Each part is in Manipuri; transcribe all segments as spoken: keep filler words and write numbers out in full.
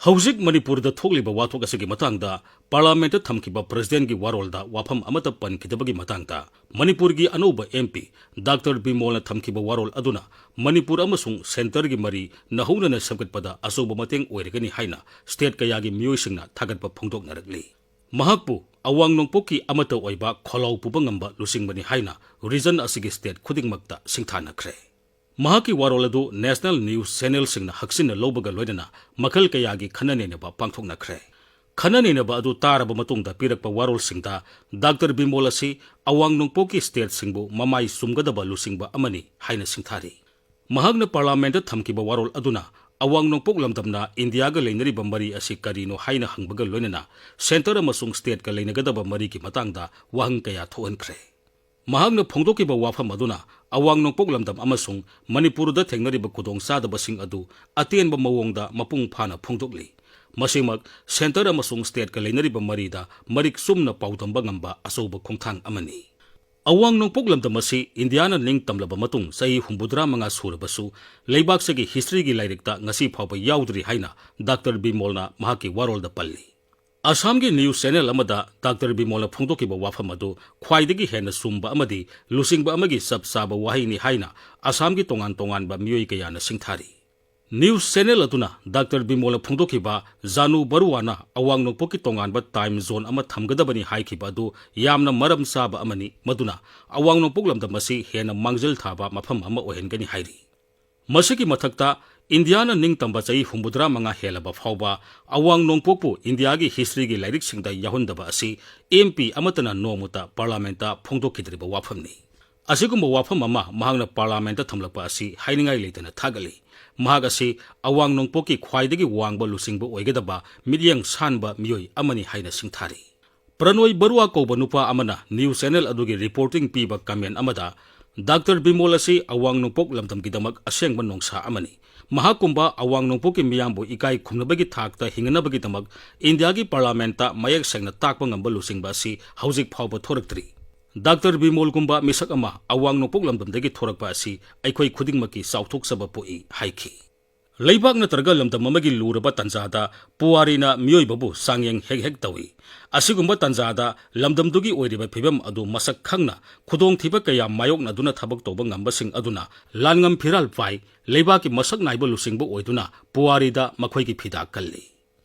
ꯍꯧꯖꯤꯛ ꯃꯅꯤꯄꯨꯔꯗ ꯊꯣꯛꯂꯤꯕ ꯋꯥꯊꯣꯛ ꯑꯁꯤꯒꯤ ꯃꯇꯥꯡꯗ ꯄꯥꯔꯂꯥꯃꯦꯟꯠꯇ ꯊꯝꯈꯤꯕ ꯄ꯭ꯔꯁꯤꯗꯦꯟꯠꯀꯤ ꯋꯥꯔꯣꯜꯗ ꯋꯥꯐꯝ ꯑꯃꯠꯇ ꯄꯟꯈꯤꯗꯕꯒꯤ ꯃꯇꯥꯡꯗ ꯃꯅꯤꯄꯨꯔꯒꯤ ꯑꯅꯧꯕ ꯑꯦꯝ ꯄꯤ ꯗꯥꯛꯇꯔ ꯕꯤꯃꯣꯜꯅ ꯊꯝꯈꯤꯕ ꯋꯥꯔꯣꯜ ꯑꯗꯨꯅ ꯃꯅꯤꯄꯨꯔ ꯑꯃꯁꯨꯡ ꯁꯦꯟꯇꯔꯒꯤ ꯃꯔꯤ ꯅꯧꯍꯧꯅꯅ ꯁꯦꯝꯒꯠꯄꯗ ꯑꯆꯧꯕ ꯃꯇꯦꯡ ꯑꯣꯏꯔꯒꯅꯤ ꯍꯥꯏꯅ ꯁ꯭ꯇꯦꯠ ꯀꯌꯥꯒꯤ ꯃꯤꯑꯣꯏꯁꯤꯡꯅ ꯊꯥꯒꯠꯄ ꯐꯣꯡꯗꯣꯛꯅꯔꯛꯂꯤ꯫ ꯃꯍꯥꯛꯄꯨ ꯑꯋꯥꯡ ꯅꯣꯡꯄꯣꯛꯀꯤ ꯑꯃꯠꯇ ꯑꯣꯏꯕ ꯈꯣꯜꯂꯥꯎ ꯄꯨꯕ ꯉꯝꯕ ꯂꯨꯆꯤꯡꯕꯅꯤ ꯍꯥꯏꯅ ꯔꯤꯖꯟ ꯑꯁꯤꯒꯤ ꯁ꯭ꯇꯦꯠ ꯈꯨꯗꯤꯡꯃꯛꯇ ꯁꯤꯡꯊꯥꯅꯈ꯭ꯔꯦ꯫ ꯃꯍꯥꯛꯀꯤ ꯋꯥꯔꯣꯜ ꯑꯗꯨ ꯅꯦꯁꯅꯦꯜ ꯅ꯭ꯌꯨꯁ ꯆꯦꯅꯦꯜꯁꯤꯡꯅ ꯍꯛꯆꯤꯟꯅ ꯂꯧꯕꯒ ꯂꯣꯏꯅꯅ ꯃꯈꯜ ꯀꯌꯥꯒꯤ ꯈꯟꯅ ꯅꯩꯅꯕ ꯄꯥꯡꯊꯣꯛꯅꯈ꯭ꯔꯦ꯫ ꯈꯟꯅ ꯅꯩꯅꯕ ꯑꯗꯨ ꯇꯥꯔꯕ ꯃꯇꯨꯡꯗ ꯄꯤꯔꯛꯄ ꯋꯥꯔꯣꯜꯁꯤꯡꯗ ꯗꯥꯛꯇꯔ ꯕꯤꯃꯣꯜ ꯑꯁꯤ ꯑꯋꯥꯡ ꯅꯣꯡꯄꯣꯛꯀꯤ ꯁ꯭ꯇꯦꯠꯁꯤꯡꯕꯨ ꯃꯃꯥꯏ ꯆꯨꯝꯒꯗꯕ ꯂꯨꯆꯤꯡꯕ ꯑꯃꯅꯤ ꯍꯥꯏꯅ ꯁꯤꯡꯊꯥꯔꯤ꯫ ꯃꯍꯥꯛꯅ ꯄꯥꯔꯂꯥꯃꯦꯟꯠꯇ ꯊꯝꯈꯤꯕ ꯋꯥꯔꯣꯜ ꯑꯗꯨꯅ ꯑꯋꯥꯡ ꯅꯣꯡꯄꯣꯛ ꯂꯝꯗꯝꯅ ꯏꯟꯗꯤꯌꯥꯒ ꯂꯩꯅꯔꯤꯕ ꯃꯔꯤ ꯑꯁꯤ ꯀꯔꯤꯅꯣ ꯍꯥꯏꯅ ꯍꯪꯕꯒ ꯂꯣꯏꯅꯅ ꯁꯦꯟꯇꯔ ꯑꯃꯁꯨꯡ ꯁ꯭ꯇꯦꯠꯀ ꯂꯩꯅꯒꯗꯕ ꯃꯔꯤꯒꯤ ꯃꯇꯥꯡꯗ ꯋꯥꯍꯪ ꯀꯌꯥ ꯊꯣꯛꯍꯟꯈ꯭ꯔꯦ꯫ ꯃꯍꯥꯛꯅ ꯐꯣꯡꯗꯣꯛꯈꯤꯕ ꯋꯥꯐꯝ ꯑꯗꯨꯅ ꯑꯋꯥꯡ ꯅꯣꯡꯄꯣꯛ ꯂꯝꯗꯝ ꯑꯃꯁꯨꯡ ꯃꯅꯤꯄꯨꯔꯗ ꯊꯦꯡꯅꯔꯤꯕ ꯈꯨꯗꯣꯡꯆꯥꯗꯕꯁꯤꯡ ꯑꯗꯨ ꯑꯇꯦꯟꯕ ꯃꯑꯣꯡꯗ ꯃꯄꯨꯡ ꯐꯥꯅ ꯐꯣꯡꯗꯣꯛꯂꯤ꯫ ꯃꯁꯤꯃꯛ ꯁꯦꯟꯇꯔ ꯑꯃꯁꯨꯡ ꯁ꯭ꯇꯦꯠꯀ ꯂꯩꯅꯔꯤꯕ ꯃꯔꯤꯗ ꯃꯔꯤꯛ ꯆꯨꯝꯅ ꯄꯥꯎꯗꯝꯕ ꯉꯝꯕ ꯑꯆꯧꯕ ꯈꯣꯡꯊꯥꯡ ꯑꯃꯅꯤ꯫ ꯑꯋꯥꯡ ꯅꯣꯡꯄꯣꯛ ꯂꯝꯗꯝ ꯑꯁꯤ ꯏꯟꯗꯤꯌꯥꯅ ꯅꯤꯡꯇꯝꯂꯕ ꯃꯇꯨꯡ ꯆꯍꯤ ꯍꯨꯝꯐꯨꯇꯔꯥ ꯃꯉꯥ ꯁꯨꯔꯕꯁꯨ ꯂꯩꯕꯥꯛꯁꯤꯒꯤ ꯍꯤꯁꯇ꯭ꯔꯤꯒꯤ ꯂꯥꯏꯔꯤꯛꯇ ꯉꯁꯤ ꯐꯥꯎꯕ ꯌꯥꯎꯗ꯭ꯔꯤ ꯍꯥꯏꯅ ꯗꯥꯛꯇꯔ ꯕꯤꯃꯣꯜꯅ ꯃꯍꯥꯛꯀꯤ ꯋꯥꯔꯣꯜꯗ ꯄꯜꯂꯤ꯫ ꯑꯁꯥꯝꯒꯤ ꯅ꯭ꯌꯨꯁ ꯆꯦꯅꯦꯜ ꯑꯃꯗ ꯗꯥꯛꯇꯔ ꯕꯤꯃꯣꯜꯅ ꯐꯣꯡꯗꯣꯛꯈꯤꯕ ꯋꯥꯐꯝ ꯑꯗꯨ ꯈ꯭ꯋꯥꯏꯗꯒꯤ ꯍꯦꯟꯅ ꯆꯨꯝꯕ ꯑꯃꯗꯤ ꯂꯨꯆꯤꯡꯕ ꯑꯃꯒꯤ ꯆꯞ ꯆꯥꯕ ꯋꯥꯍꯩꯅꯤ ꯍꯥꯏꯅ ꯑꯁꯥꯝꯒꯤ ꯇꯣꯉꯥꯟ ꯇꯣꯉꯥꯟꯕ ꯃꯤꯑꯣꯏ ꯀꯌꯥꯅ ꯁꯤꯡꯊꯥꯔꯤ꯫ ꯅ꯭ꯌꯨꯁ ꯆꯦꯅꯦꯜ ꯑꯗꯨꯅ ꯗꯥꯛꯇꯔ ꯕꯤꯃꯣꯜꯅ ꯐꯣꯡꯗꯣꯛꯈꯤꯕ ꯖꯥꯅꯨ ꯕꯔꯨꯋꯥꯅ ꯑꯋꯥꯡ ꯅꯣꯡꯄꯣꯛꯀꯤ ꯇꯣꯉꯥꯟꯕ ꯇꯥꯏꯝ ꯖꯣꯟ ꯑꯃ ꯊꯝꯒꯗꯕꯅꯤ ꯍꯥꯏꯈꯤꯕ ꯑꯗꯨ ꯌꯥꯝꯅ ꯃꯔꯝ ꯆꯥꯕ ꯑꯃꯅꯤ, ꯃꯗꯨꯅ ꯑꯋꯥꯡ ꯅꯣꯡꯄꯣꯛ ꯂꯝꯗꯝ ꯑꯁꯤ ꯍꯦꯟꯅ ꯃꯥꯡꯖꯤꯜ ꯊꯥꯕ ꯃꯐꯝ ꯑꯃ ꯑꯣꯏꯍꯟꯒꯅꯤ ꯍꯥꯏꯔꯤ꯫ ꯃꯁꯤꯒꯤ ꯃꯊꯛꯇ, ꯏꯟꯗꯤꯌꯥꯅ ꯅꯤꯡꯇꯝꯕ ꯆꯍꯤ ꯍꯨꯝꯐꯨꯇꯔꯥ ꯃꯉꯥ ꯍꯦꯜꯂꯕ ꯐꯥꯎꯕ ꯑꯋꯥꯡ ꯅꯣꯡꯄꯣꯛꯄꯨ ꯏꯟꯗꯤꯌꯥꯒꯤ ꯍꯤꯁꯇ꯭ꯔꯤꯒꯤ ꯂꯥꯏꯔꯤꯛꯁꯤꯡꯗ ꯌꯥꯎꯍꯟꯗꯕ ꯑꯁꯤ ꯑꯦꯝ ꯄꯤ ꯑꯃꯠꯇꯅ ꯅꯣꯡꯃꯇ ꯄꯥꯔꯂꯥꯃꯦꯟꯠꯇ ꯐꯣꯡꯗꯣꯛꯈꯤꯗ꯭ꯔꯤꯕ ꯋꯥꯐꯝꯅꯤ꯫ ꯑꯁꯤꯒꯨꯝꯕ ꯋꯥꯐꯝ ꯑꯃ ꯃꯍꯥꯛꯅ ꯄꯥꯔꯂꯥꯃꯦꯟꯠꯇ ꯊꯝꯂꯛꯄ ꯑꯁꯤ ꯍꯥꯏꯅꯤꯡꯉꯥꯏ ꯂꯩꯇꯅ ꯊꯥꯒꯠꯂꯤ꯫ ꯃꯍꯥꯛ ꯑꯁꯤ ꯑꯋꯥꯡ ꯅꯣꯡꯄꯣꯛꯀꯤ ꯈ꯭ꯋꯥꯏꯗꯒꯤ ꯋꯥꯡꯕ ꯂꯨꯆꯤꯡꯕ ꯑꯣꯏꯒꯗꯕ ꯃꯤꯠꯌꯦꯡ ꯁꯥꯟꯕ ꯃꯤꯑꯣꯏ ꯑꯃꯅꯤ ꯍꯥꯏꯅ ꯁꯤꯡꯊꯥꯔꯤ꯫ ꯄ꯭ꯔꯅꯣꯏ ꯕꯔꯨꯋꯥ ꯀꯧꯕ ꯅꯨꯄꯥ ꯑꯃꯅ ꯅ꯭ꯌꯨꯁ ꯆꯦꯅꯦꯜ ꯑꯗꯨꯒꯤ ꯔꯤꯄꯣꯔꯇꯤꯡ ꯄꯤꯕ ꯀꯃꯦꯟ ꯑꯃꯗ, "ꯗꯥꯛꯇꯔ ꯕꯤꯃꯣꯜ ꯑꯁꯤ ꯑꯋꯥꯡ ꯅꯣꯡꯄꯣꯛ ꯂꯝꯗꯝꯒꯤꯗꯃꯛ ꯑꯁꯦꯡꯕ ꯅꯣꯡꯁꯥ ꯑꯃꯅꯤ꯫ ꯃꯍꯥꯛꯀꯨꯝꯕ ꯑꯋꯥꯡ ꯅꯣꯡꯄꯣꯛꯀꯤ ꯃꯤꯌꯥꯝꯕꯨ ꯏꯀꯥꯏ ꯈꯨꯝꯅꯕꯒꯤ ꯊꯥꯛꯇ ꯍꯤꯡꯅꯅꯕꯒꯤꯗꯃꯛ ꯏꯟꯗꯤꯌꯥꯒꯤ ꯄꯥꯔꯂꯥꯃꯦꯟꯠꯇ ꯃꯌꯦꯛ ꯁꯦꯡꯅ ꯇꯥꯛꯄ ꯉꯝꯕ ꯂꯨꯆꯤꯡꯕ ꯑꯁꯤ ꯍꯧꯖꯤꯛ ꯐꯥꯎꯕ ꯊꯣꯔꯛꯇ꯭ꯔꯤ꯫ ꯗꯥꯛꯇꯔ ꯕꯤꯃꯣꯜꯒꯨꯝꯕ ꯃꯤꯁꯛ ꯑꯃ ꯑꯋꯥꯡ ꯅꯣꯡꯄꯣꯛ ꯂꯝꯗꯝꯗꯒꯤ ꯊꯣꯔꯛꯄ ꯑꯁꯤ ꯑꯩꯈꯣꯏ ꯈꯨꯗꯤꯡꯃꯛꯀꯤ ꯆꯥꯎꯊꯣꯛꯆꯕ ꯄꯣꯛꯏ" ꯍꯥꯏꯈꯤ꯫ ꯂꯩꯕꯥꯛ ꯅꯠꯇ꯭ꯔꯒ ꯂꯝꯗꯝ ꯑꯃꯒꯤ ꯂꯨꯔꯕ ꯇꯥꯟꯖꯥꯗ ꯄꯨꯋꯥꯔꯤꯅ ꯃꯤꯑꯣꯏꯕꯕꯨ ꯆꯥꯡꯌꯦꯡ ꯍꯦꯛ ꯍꯦꯛ ꯇꯧꯏ꯫ ꯑꯁꯤꯒꯨꯝꯕ ꯇꯥꯟꯖꯥꯗ ꯂꯝꯗꯝꯗꯨꯒꯤ ꯑꯣꯏꯔꯤꯕ ꯐꯤꯕꯝ ꯑꯗꯨ ꯃꯁꯛ ꯈꯪꯅ ꯈꯨꯗꯣꯡꯊꯤꯕ ꯀꯌꯥ ꯃꯥꯌꯣꯛꯅꯗꯨꯅ ꯊꯕꯛ ꯇꯧꯕ ꯉꯝꯕꯁꯤꯡ ꯑꯗꯨꯅ ꯂꯥꯟꯉꯝ ꯐꯤꯔꯥꯜ ꯄꯥꯏ, ꯂꯩꯕꯥꯛꯀꯤ ꯃꯁꯛ ꯅꯥꯏꯕ ꯂꯨꯆꯤꯡꯕ ꯑꯣꯏꯗꯨꯅ ꯄꯨꯋꯥꯔꯤꯗ ꯃꯈꯣꯏꯒꯤ ꯐꯤꯗꯥ ꯀꯜꯂꯤ꯫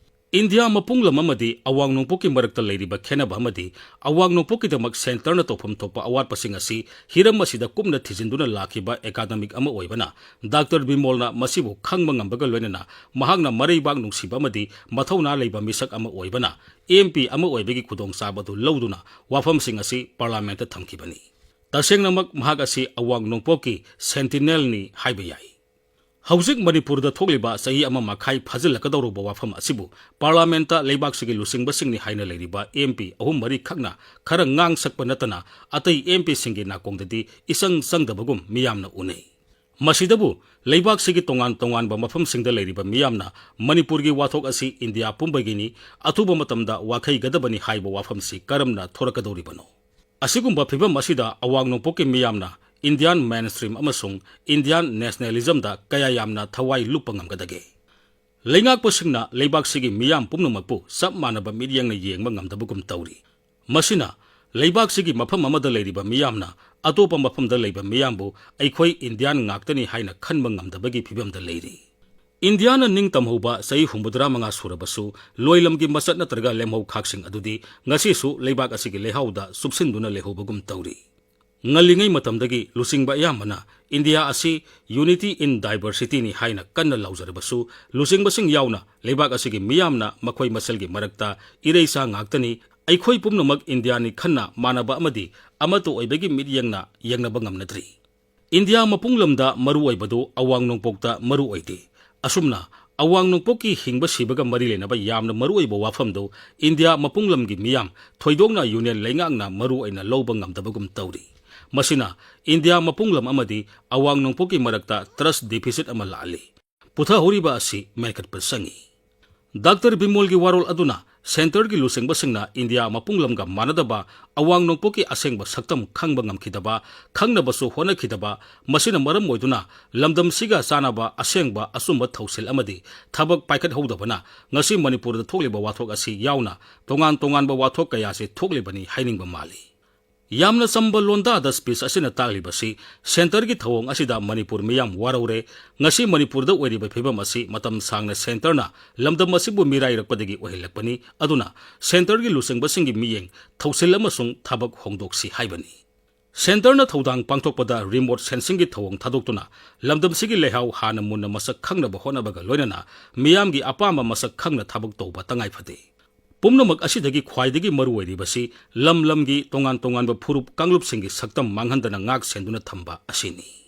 ꯏꯟꯗꯤꯌꯥ ꯃꯄꯨꯡꯂꯝ ꯑꯃꯗꯤ ꯑꯋꯥꯡ ꯅꯣꯡꯄꯣꯛꯀꯤ ꯃꯔꯛꯇ ꯂꯩꯔꯤꯕ ꯈꯦꯟꯅꯕ ꯑꯃꯗꯤ ꯑꯋꯥꯡ ꯅꯣꯡꯄꯣꯛꯀꯤꯗꯃꯛ ꯁꯦꯟꯇꯔꯅ ꯇꯧꯐꯝ ꯊꯣꯛꯄ ꯑꯋꯥꯠꯄꯁꯤꯡ ꯑꯁꯤ ꯍꯤꯔꯝ ꯑꯁꯤꯗ ꯀꯨꯞꯅ ꯊꯤꯖꯤꯟꯗꯨꯅ ꯂꯥꯛꯈꯤꯕ ꯑꯦꯀꯥꯗꯃꯤꯛ ꯑꯃ ꯑꯣꯏꯕꯅ ꯗꯥꯛꯇꯔ ꯕꯤꯃꯣꯜꯅ ꯃꯁꯤꯕꯨ ꯈꯪꯕ ꯉꯝꯕꯒ ꯂꯣꯏꯅꯅ ꯃꯍꯥꯛꯅ ꯃꯔꯩꯕꯥꯛ ꯅꯨꯡꯁꯤꯕ ꯑꯃꯗꯤ ꯃꯊꯧꯅꯥ ꯂꯩꯕ ꯃꯤꯁꯛ ꯑꯃ ꯑꯣꯏꯕꯅ ꯑꯦꯝ ꯄꯤ ꯑꯃ ꯑꯣꯏꯕꯒꯤ ꯈꯨꯗꯣꯡꯆꯥꯕ ꯑꯗꯨ ꯂꯧꯗꯨꯅ ꯋꯥꯐꯝꯁꯤꯡ ꯑꯁꯤ ꯄꯥꯔꯂꯥꯃꯦꯟꯠꯇ ꯊꯝꯈꯤꯕꯅꯤ꯫ ꯇꯁꯦꯡꯅꯃꯛ ꯃꯍꯥꯛ ꯑꯁꯤ ꯑꯋꯥꯡ ꯅꯣꯡꯄꯣꯛꯀꯤ ꯁꯦꯟꯇꯤꯅꯦꯜꯅꯤ ꯍꯥꯏꯕ ꯌꯥꯏ꯫ ꯍꯧꯖꯤꯛ ꯃꯅꯤꯄꯨꯔꯗ ꯊꯣꯛꯂꯤꯕ ꯆꯍꯤ ꯑꯃ ꯃꯈꯥꯏ ꯐꯥꯖꯤꯜꯂꯛꯀꯗꯧꯔꯕ ꯋꯥꯐꯝ ꯑꯁꯤꯕꯨ ꯄꯥꯔꯂꯥꯃꯦꯟꯠꯇ ꯂꯩꯕꯥꯛꯁꯤꯒꯤ ꯂꯨꯆꯤꯡꯕꯁꯤꯡꯅꯤ ꯍꯥꯏꯅ ꯂꯩꯔꯤꯕ ꯑꯦꯝ ꯄꯤ ꯑꯍꯨꯝ ꯃꯔꯤ ꯈꯛꯅ ꯈꯔ ꯉꯥꯡ ꯁꯛꯄ ꯅꯠꯇꯅ ꯑꯇꯩ ꯑꯦꯝ ꯄꯤꯁꯤꯡꯒꯤ ꯅꯥꯀꯣꯡꯗꯗꯤ ꯏꯆꯪ ꯆꯪꯗꯕꯒꯨꯝ ꯃꯤꯌꯥꯝꯅ ꯎꯅꯩ꯫ ꯃꯁꯤꯗꯕꯨ ꯂꯩꯕꯥꯛꯁꯤꯒꯤ ꯇꯣꯉꯥꯟ ꯇꯣꯉꯥꯟꯕ ꯃꯐꯝꯁꯤꯡꯗ ꯂꯩꯔꯤꯕ ꯃꯤꯌꯥꯝꯅ ꯃꯅꯤꯄꯨꯔꯒꯤ ꯋꯥꯊꯣꯛ ꯑꯁꯤ ꯏꯟꯗꯤꯌꯥ ꯄꯨꯝꯕꯒꯤꯅꯤ, ꯑꯊꯨꯕ ꯃꯇꯝꯗ ꯋꯥꯈꯩꯒꯗꯕꯅꯤ ꯍꯥꯏꯕ ꯋꯥꯐꯝꯁꯤ ꯀꯔꯝꯅ ꯊꯣꯔꯛꯀꯗꯧꯔꯤꯕꯅꯣ? ꯑꯁꯤꯒꯨꯝꯕ ꯐꯤꯕꯝ ꯑꯁꯤꯗ ꯑꯋꯥꯡ ꯅꯣꯡꯄꯣꯛꯀꯤ ꯃꯤꯌꯥꯝꯅ ꯏꯟꯗꯤꯌꯥꯟ ꯃꯦꯟ ꯁ꯭ꯇ꯭ꯔꯤꯝ ꯑꯃꯁꯨꯡ ꯏꯟꯗꯤꯌꯥꯟ ꯅꯦꯁꯅꯦꯂꯤꯖꯝꯗ ꯀꯌꯥ ꯌꯥꯝꯅ ꯊꯋꯥꯏ ꯂꯨꯞꯄ ꯉꯝꯒꯗꯒꯦ? ꯂꯩꯉꯥꯛꯄꯁꯤꯡꯅ ꯂꯩꯕꯥꯛꯁꯤꯒꯤ ꯃꯤꯌꯥꯝ ꯄꯨꯝꯅꯃꯛꯄꯨ ꯆꯞ ꯃꯥꯟꯅꯕ ꯃꯤꯠꯌꯦꯡꯅ ꯌꯦꯡꯕ ꯉꯝꯗꯕꯒꯨꯝ ꯇꯧꯔꯤ꯫ ꯃꯁꯤꯅ ꯂꯩꯕꯥꯛꯁꯤꯒꯤ ꯃꯐꯝ ꯑꯃꯗ ꯂꯩꯔꯤꯕ ꯃꯤꯌꯥꯝꯅ ꯑꯇꯣꯞꯄ ꯃꯐꯝꯗ ꯂꯩꯕ ꯃꯤꯌꯥꯝꯕꯨ ꯑꯩꯈꯣꯏ ꯏꯟꯗꯤꯌꯥꯟ ꯉꯥꯛꯇꯅꯤ ꯍꯥꯏꯅ ꯈꯟꯕ ꯉꯝꯗꯕꯒꯤ ꯐꯤꯕꯝꯗ ꯂꯩꯔꯤ꯫ ꯏꯟꯗꯤꯌꯥꯅ ꯅꯤꯡꯇꯝꯍꯧꯕ ꯆꯍꯤ ꯍꯨꯝꯐꯨꯇꯔꯥ ꯃꯉꯥ ꯁꯨꯔꯕꯁꯨ, ꯂꯣꯏꯂꯝꯒꯤ ꯃꯆꯠ ꯅꯠꯇ꯭ꯔꯒ ꯂꯦꯝꯍꯧ ꯈꯥꯛꯁꯤꯡ ꯑꯗꯨꯗꯤ ꯉꯁꯤꯁꯨ ꯂꯩꯕꯥꯛ ꯑꯁꯤꯒꯤ ꯂꯩꯍꯥꯎꯗ ꯆꯨꯞꯁꯤꯟꯗꯨꯅ ꯂꯩꯍꯧꯕꯒꯨꯝ ꯇꯧꯔꯤ꯫ ꯉꯜꯂꯤꯉꯩ ꯃꯇꯝꯗꯒꯤ ꯂꯨꯆꯤꯡꯕ ꯑꯌꯥꯝꯕꯅ ꯏꯟꯗꯤꯌꯥ ꯑꯁꯤ unity in diversityꯅꯤ ꯍꯥꯏꯅ ꯀꯟꯅ ꯂꯥꯎꯖꯔꯕꯁꯨ, ꯂꯨꯆꯤꯡꯕꯁꯤꯡ ꯌꯥꯎꯅ ꯂꯩꯕꯥꯛ ꯑꯁꯤꯒꯤ ꯃꯤꯌꯥꯝꯅ ꯃꯈꯣꯏ ꯃꯁꯦꯜꯒꯤ ꯃꯔꯛꯇ ꯏꯔꯩꯆꯥ ꯉꯥꯛꯇꯅꯤ, ꯑꯩꯈꯣꯏ ꯄꯨꯝꯅꯃꯛ ꯏꯟꯗꯤꯌꯥꯅꯤ ꯈꯟꯅ ꯃꯥꯟꯅꯕ ꯑꯃꯗꯤ ꯑꯃꯠꯇ ꯑꯣꯏꯕꯒꯤ ꯃꯤꯠꯌꯦꯡꯅ ꯌꯦꯡꯅꯕ ꯉꯝꯅꯗ꯭ꯔꯤ꯫ ꯏꯟꯗꯤꯌꯥ ꯃꯄꯨꯡ ꯂꯝꯗ ꯃꯔꯨ ꯑꯣꯏꯕꯗꯨ ꯑꯋꯥꯡ ꯅꯣꯡꯄꯣꯛꯇ ꯃꯔꯨ ꯑꯣꯏꯗꯦ꯫ ꯑꯁꯨꯝꯅ ꯑꯋꯥꯡ ꯅꯣꯡꯄꯣꯛꯀꯤ ꯍꯤꯡꯕ ꯁꯤꯕꯒ ꯃꯔꯤ ꯂꯩꯅꯕ ꯌꯥꯝꯅ ꯃꯔꯨ ꯑꯣꯏꯕ ꯋꯥꯐꯝꯗꯨ ꯏꯟꯗꯤꯌꯥ ꯃꯄꯨꯡ ꯂꯝꯒꯤ ꯃꯤꯌꯥꯝ, ꯊꯣꯏꯗꯣꯛꯅ ꯌꯨꯅꯤꯌꯟ ꯂꯩꯉꯥꯛꯅ ꯃꯔꯨ ꯑꯣꯏꯅ ꯂꯧꯕ ꯉꯝꯗꯕꯒꯨꯝ ꯇꯧꯔꯤ꯫ ꯃꯁꯤꯅ ꯏꯟꯗꯤꯌꯥ ꯃꯄꯨꯡ ꯂꯝ ꯑꯃꯗꯤ ꯑꯋꯥꯡ ꯅꯣꯡꯄꯣꯛꯀꯤ ꯃꯔꯛꯇ ꯇ꯭ꯔꯁ ꯗꯤꯐꯤꯁꯤꯠ ꯑꯃ ꯂꯥꯛꯍꯜꯂꯤ꯫ ꯄꯨꯊꯍꯧꯔꯤꯕ ꯑꯁꯤ ꯃꯦꯟꯈꯠꯄ ꯆꯪꯏ꯫ ꯗꯥꯛꯇꯔ ꯕꯤꯃꯣꯜꯒꯤ ꯋꯥꯔꯣꯜ ꯑꯗꯨꯅ ꯁꯦꯟꯇꯔꯒꯤ ꯂꯨꯆꯤꯡꯕꯁꯤꯡꯅ ꯏꯟꯗꯤꯌꯥ ꯃꯄꯨꯡ ꯂꯝꯒ ꯃꯥꯟꯅꯗꯕ ꯑꯋꯥꯡ ꯅꯣꯡꯄꯣꯛꯀꯤ ꯑꯁꯦꯡꯕ ꯁꯛꯇꯝ ꯈꯪꯕ ꯉꯝꯈꯤꯗꯕ, ꯈꯪꯅꯕꯁꯨ ꯍꯣꯠꯅꯈꯤꯗꯕ, ꯃꯁꯤꯅ ꯃꯔꯝ ꯑꯣꯏꯗꯨꯅ ꯂꯝꯗꯝꯁꯤꯒ ꯆꯥꯟꯅꯕ ꯑꯁꯦꯡꯕ ꯑꯆꯨꯝꯕ ꯊꯧꯁꯤꯜ ꯑꯃꯗꯤ ꯊꯕꯛ ꯄꯥꯏꯈꯠꯍꯧꯗꯕꯅ ꯉꯁꯤ ꯃꯅꯤꯄꯨꯔꯗ ꯊꯣꯛꯂꯤꯕ ꯋꯥꯊꯣꯛ ꯑꯁꯤ ꯌꯥꯎꯅ ꯇꯣꯉꯥꯟ ꯇꯣꯉꯥꯟꯕ ꯋꯥꯊꯣꯛ ꯀꯌꯥꯁꯤ ꯊꯣꯛꯂꯤꯕꯅꯤ ꯍꯥꯏꯅꯤꯡꯕ ꯃꯥꯜꯂꯤ꯫ ꯌꯥꯝꯅ ꯆꯝꯕ ꯂꯣꯟꯗꯥꯗ ꯁ꯭ꯄꯤꯆ ꯑꯁꯤꯅ ꯇꯥꯛꯂꯤꯕꯁꯤ ꯁꯦꯟꯇꯔꯒꯤ ꯊꯧꯑꯣꯡ ꯑꯁꯤꯗ ꯃꯅꯤꯄꯨꯔ ꯃꯤꯌꯥꯝ ꯋꯥꯔꯧꯔꯦ꯫ ꯉꯁꯤ ꯃꯅꯤꯄꯨꯔꯗ ꯑꯣꯏꯔꯤꯕ ꯐꯤꯕꯝ ꯑꯁꯤ ꯃꯇꯝ ꯁꯥꯡꯅ ꯁꯦꯟꯇꯔꯅ ꯂꯝꯗꯝ ꯑꯁꯤꯕꯨ ꯃꯤꯔꯥꯏꯔꯛꯄꯗꯒꯤ ꯑꯣꯏꯍꯜꯂꯛꯄꯅꯤ꯫ ꯑꯗꯨꯅ ꯁꯦꯟꯇꯔꯒꯤ ꯂꯨꯆꯤꯡꯕꯁꯤꯡꯒꯤ ꯃꯤꯠꯌꯦꯡ, ꯊꯧꯁꯤꯜ ꯑꯃꯁꯨꯡ ꯊꯕꯛ ꯍꯣꯡꯗꯣꯛꯁꯤ ꯍꯥꯏꯕꯅꯤ꯫ ꯁꯦꯟꯇꯔꯅ ꯊꯧꯗꯥꯡ ꯄꯥꯡꯊꯣꯛꯄꯗ ꯔꯤꯃꯣꯠ ꯁꯦꯟꯁꯤꯡꯒꯤ ꯊꯧꯑꯣꯡ ꯊꯥꯗꯣꯛꯇꯨꯅ ꯂꯝꯗꯝꯁꯤꯒꯤ ꯂꯩꯍꯥꯎ ꯍꯥꯟꯅ ꯃꯨꯟꯅ ꯃꯁꯛ ꯈꯪꯅꯕ ꯍꯣꯠꯅꯕꯒ ꯂꯣꯏꯅꯅ ꯃꯤꯌꯥꯝꯒꯤ ꯑꯄꯥꯝꯕ ꯃꯁꯛ ꯈꯪꯅ ꯊꯕꯛ ꯇꯧꯕ ꯇꯉꯥꯏ ꯐꯗꯦ꯫ ꯄꯨꯝꯅꯃꯛ ꯑꯁꯤꯗꯒꯤ ꯈ꯭ꯋꯥꯏꯗꯒꯤ ꯃꯔꯨ ꯑꯣꯏꯔꯤꯕꯁꯤ ꯂꯝ ꯂꯝꯒꯤ ꯇꯣꯉꯥꯟ ꯇꯣꯉꯥꯟꯕ ꯐꯨꯔꯨꯞ ꯀꯥꯡꯂꯨꯞꯁꯤꯡꯒꯤ ꯁꯛꯇꯝ ꯃꯥꯡꯍꯟꯗꯅ ꯉꯥꯛ ꯁꯦꯟꯗꯨꯅ ꯊꯝꯕ ꯑꯁꯤꯅꯤ꯫